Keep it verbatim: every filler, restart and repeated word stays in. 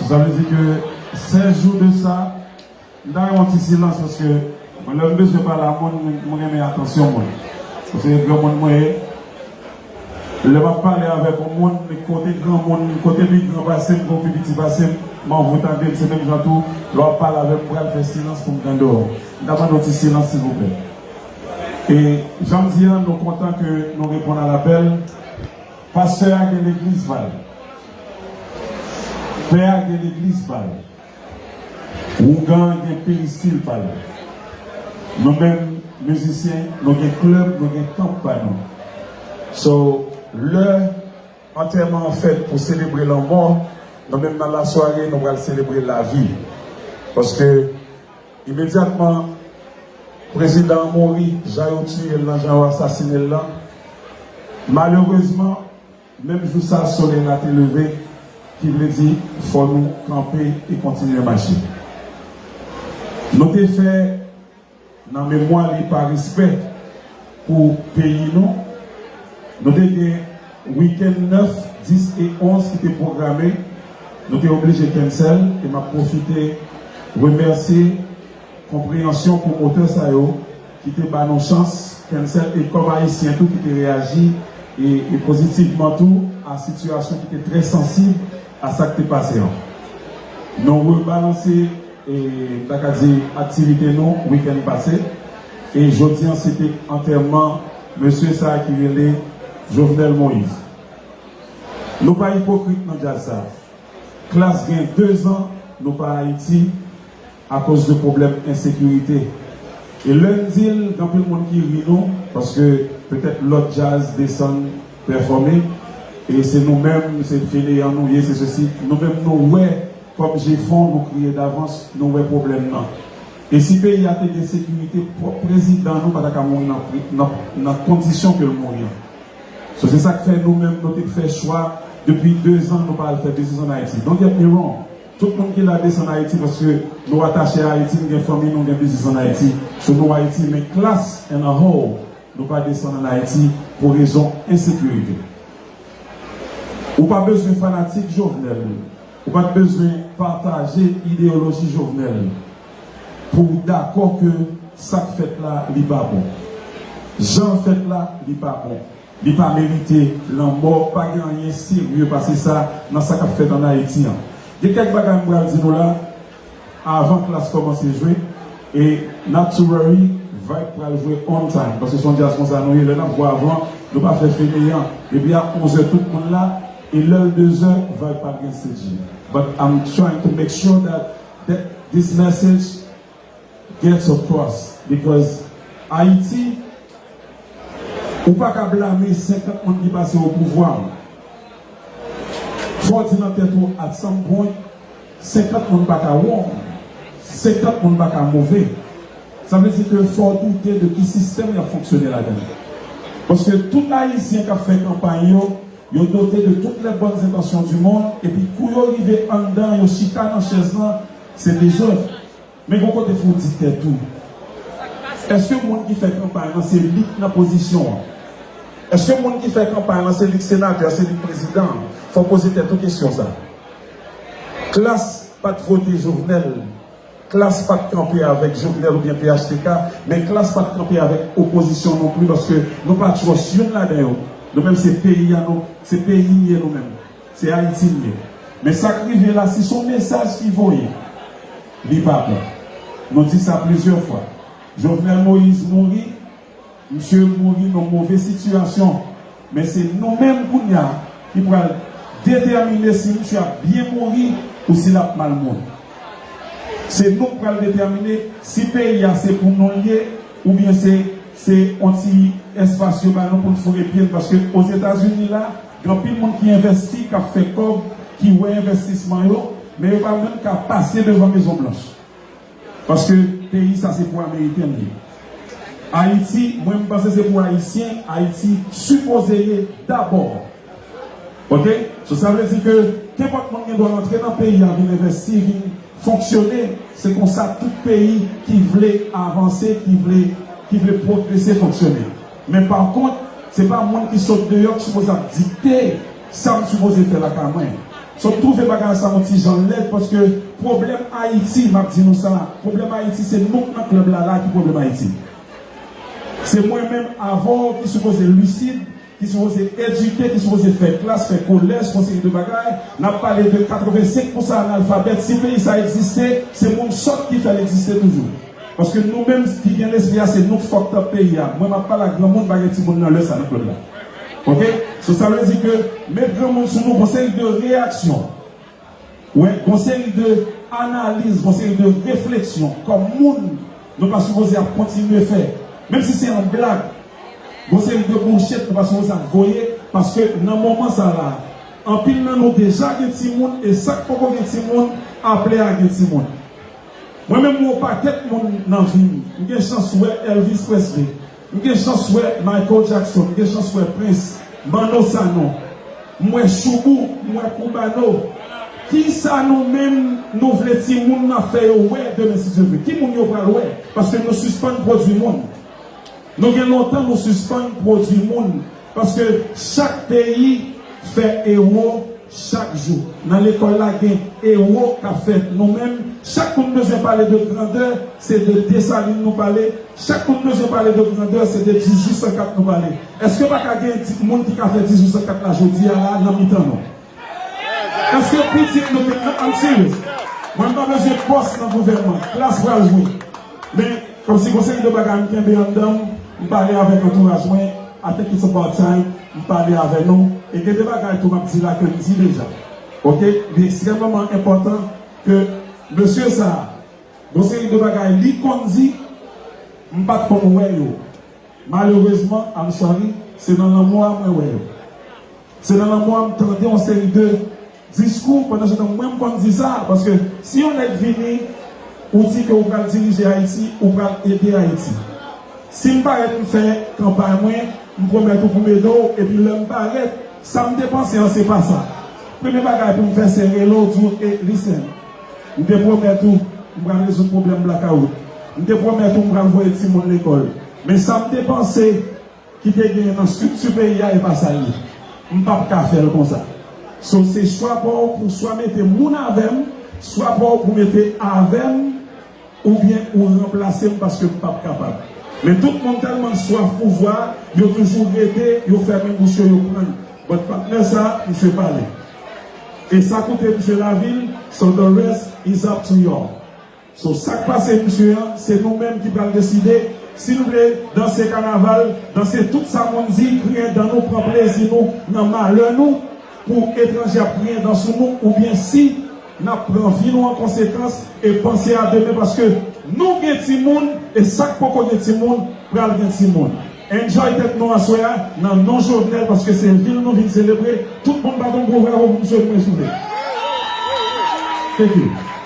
Sa vle di ke sèz jou de sa, m ta renmen yon ti silans paske mwen, lè m bezwen pale a moun, mwen renmen atansyon moun. Paske granmoun mwen ye, lè m ap pale avèk yon moun, kote granmoun, kote pi gran pase m, kote pi piti pase m, m anvi w tande m, se menm jan tou, lè w ap pale avè m, m pral fè silans pou m tande w. M ta mande yon ti silans, silvouplè. E jan m di a, nou kontan ke nou reponn a lapèl. Pastè a gen legliz pa l. Pè a gen legliz pa l. Ougan gen peristil pa l. Nou menm, mizisyen, nou gen klèb, nou gen tanp pa nou. So, lè antèman an fèt pou selebre lanmò, nou menm nan lasware, nou pral selebre lavi. Paske, imedyatman, prezidan an mouri, jan yo tiye l lan, jan yo asasinen l lan, malerezman, menm jou sa, solèy la te leve, ki vle di, fò nou kanpe e kontinye mache. Nou te fè nan memwa li pa respè pou peyi nou. Nou te gen wikenn nèf, dis e onz ki te pwograme. Nou te oblije cancel e m ap pwofite remèsye konpreyansyon pwomotè sa yo ki te ba nou chans cancel e kòm Ayisyen tou ki te reyaji e, e pozitivman tou a sitiyasyon ki te trè sansib a sa k te pase an. Nou rebalanse e m ta ka di aktivite nou wikenn pase. E jodi an se te antèman mesye sa a ki rele Jovenel Moïse. Nou pa ipokrit nan djaz sa. Klass gen dezan nou pa Ayiti akoz de pwoblèm ensekirite. E lè n di l, gen anpil moun ki ri nou, paske petèt lòt djaz desann pèfòme, e se nou menm, se feneyan nou ye, se sesi. Nou menm nou wè kòm jefon, nou kriye davans, nou wè pwoblèm nan. E si peyi a te gen sekirite, pwòp prezidan nou pa ta ka mouri nan pri-, nan, nan kondisyon ke l mouri an. So, se sa k fè nou menm, nou te fè chwa depi dezan nou pa al fè biznis ann Ayiti. Don't get me wrong. Tout moun ki la desann Ayiti paske nou atache a Ayiti, nou gen fanmi, nou gen biznis ann Ayiti. So, nou Ayiti, men Klass and a whole, nou pa desann ann Ayiti pou rezon ensekirite. Ou pa bezwen fanatik Jovenel. Ou pa t bezwen pataje ideyoloji Jovenel pou w dakò ke sa k fèt la, li pa bon. Jan l fèt la, li pa bon. Li pa merite lanmò. Pa gen anyen serye pase sa nan sa k ap fèt ann Ayiti an. Gen kèk bagay m pral di nou la, avan Klass kòmanse jwe, e not to worry, Vibe pral jwe on time, paske se yon djaz konsa nou ye, lè n ap jwe avan, nou pa fè feneyan. Depi a onz è tout moun la, e lè l de zè, Vibe pa t gen stage. But I'm trying to make sure that, that this message gets across, because Ayiti, ou pa ka blame senkant moun ki pase o pouvwa. Fò w di nan tèt ou, at some point, senkant moun pa ka wrong, senkant moun pa ka move. Sa vle di ke fò w doute de ki sistèm y ap fonksyone ladan l. Paske tout Ayisyen k ap fè kanpay yo, yo dote de toutes les bonnes intentions du monde, epi kou yo rive anndan, yo chita nan chèz lan, se dezòd. Men gon kote fò w di tèt ou, èske moun ki fè kanpay lan se li k nan pozisyon an? Èske moun ki fè kanpay lan se li k senatè, se li k prezidan? Fò w poze tèt ou kesyon sa. Klass pa t vote Jovenel. Klass pa t kanpe avèk Jovenel oubyen P H T K, men Klass pa t kanpe avèk opozisyon non pli, paske nou pa trust youn ladan yo. Nou menm se peyi a nou, se peyi n ye nou menm. Se Ayiti n ye. Men sa k rive la, si se yon mesaj ki voye, li pa bon. Nou di sa plizyè fwa. Jovenel Moïse mouri, misye mouri nan move sitiyasyon. Men se nou menm kounye a ki pral detèmine si misye ap byen mouri ou si l ap mal mouri. Se nou k pral detèmine si peyi a se pou nou l ye oubyen se, se yon ti espas yo ba nou pou n foure pye n. Paske Ozetazini la, gen anpil moun ki envesti, k ap fè kòb, ki wè envestisman yo, men yo pa menm ka pase devan Mezon Blanch. Paske peyi sa se pou Ameriken li ye. Ayiti, mwen m panse se pou Ayisyen, Ayiti sipoze ye dabò. Oke? So, sa vle di ke kenpòt moun gen dwa rantre nan peyi a, vin envesti, vin fonksyone. Se konsa tout peyi ki vle avanse, ki vle, ki vle pwogrese fonksyone. Men pa kont, se pa moun ki sot deyò ki sipoze ap dikte sa m sipoze fè lakay mwen. So, m twouve bagay sa yon ti jan lèd, paske pwoblèm Ayiti, m ap di nou sa, pwoblèm Ayiti, se nou k nan klèb la, la ki pwoblèm Ayiti. Se mwen menm avè w ki sipoze lisid, ki sipoze edike, ki sipoze fè klas, fè kolèj, fè yon seri de bagay. N ap pale de katrevensenk pousan analfabèt. Si peyi sa egziste, se moun sòt ki fè l egziste toujou. Paske nou menm ki gen lespri a, se nou k fucked up peyi a. Mwen, m ap pale ak granmoun, pa gen timoun nan lè sa nan klèb la. Oke? So, sa vle di ke met granmoun sou nou, gon seri de reyaksyon. Wè, gon seri de analiz, gon seri de refleksyon. Kòm moun, nou pa sipoze ap kontinye fè. Menm si se yon blag, gon seri de bullshit nou pa sipoze ap voye, paske nan moman sa la, anpil nan nou deja gen timoun, e sa k poko gen timoun, ap lè a gen timoun. Mwen menm, m wè yon pakèt moun nan vi m. M gen chans wè Elvis Presley. M gen chans wè Michael Jackson. M gen chans wè Prince, Manno Sanon. M wè Shoubou, m wè Cubano. Kisa nou menm nou vle timoun n ap fè yo wè demen, si Dye vle? Ki moun yo pral wè? Paske nou sispann pwodui moun. Nou gen lontan nou sispann pwodui moun, paske chak peyi fè ewo chak jou. Nan lekòl la gen ewo k ap fèt. Nou menm, chak moun bezwen pale de grandè, se de Desalin nou pale. Chak moun bezwen pale de grandè, se de dizuit san kat nou pale. Èske pa ka gen ti moun ki ka fè dizuit san kat la jodi a la nan mitan nou? Èske pitit nou menm nan, I'm serious. Mwen m pa bezwen pòs nan gouvènman. Klas pral jwe. Men, kòmsi gon seri de bagay m kenbe anndan m, m pale avèk antouraj mwen, I think it's about time, m pale avè nou. E gen de bagay tou m ap di la ke m di deja. Oke? Li ekstrèmeman enpòtan ke mesye sa a, gon seri de bagay li konn di, m pa t konn wè yo. Malerezman, I'm sorry, se nan lanmò a mwen wè yo. Se nan lanmò a m tande yon seri de diskou, pandan se tan mwen m konn di sa, paske si yon nèg vini, ou di ke ou pral dirije Ayiti, ou pral ede Ayiti. Si m parèt m fè kanpay mwen, m pwomèt ou pou m ede w, epi lè m parèt, sa m te panse an se pa sa. Premye bagay pou m fè se rele w, di w, e, listen, m te pwomèt ou, m pral rezoud pwoblèm blakawout. M te pwomèt ou m pral voye timoun lekòl. Men sa m te panse ki te genyen nan estrikti peyi a, e pa sa l ye. M p ap ka fè l konsa. So, se chwa pa w pou swa mete moun avè m, swa pa w pou mete avè m, oubyen ou ranplase m paske m p ap kapab. Men tout moun tèlman swaf pouvwa, yo toujou rete, yo fèmen bouch yo, yo pran. But patnè sa, misye pale. E sa koute misye lavil, so the rest is up to y'all. So, sa k pase misye an, se nou menm ki pral deside si nou vle danse kanaval, danse tout sa moun di, griyen dan nou, pran plezi nou nan malè nou, pou etranje ap griyen dan sou nou, oubyen si n ap pran vi nou an konsekans e panse a demen, paske nou gen timoun, e sa k poko gen timoun, pral gen timoun. Enjoy tèt nou aswè a, nan non Jovenel, paske se vil nou vin selebre. Tout moun bat yon gwo bravo pou misye pou mwen, souple. Thank you.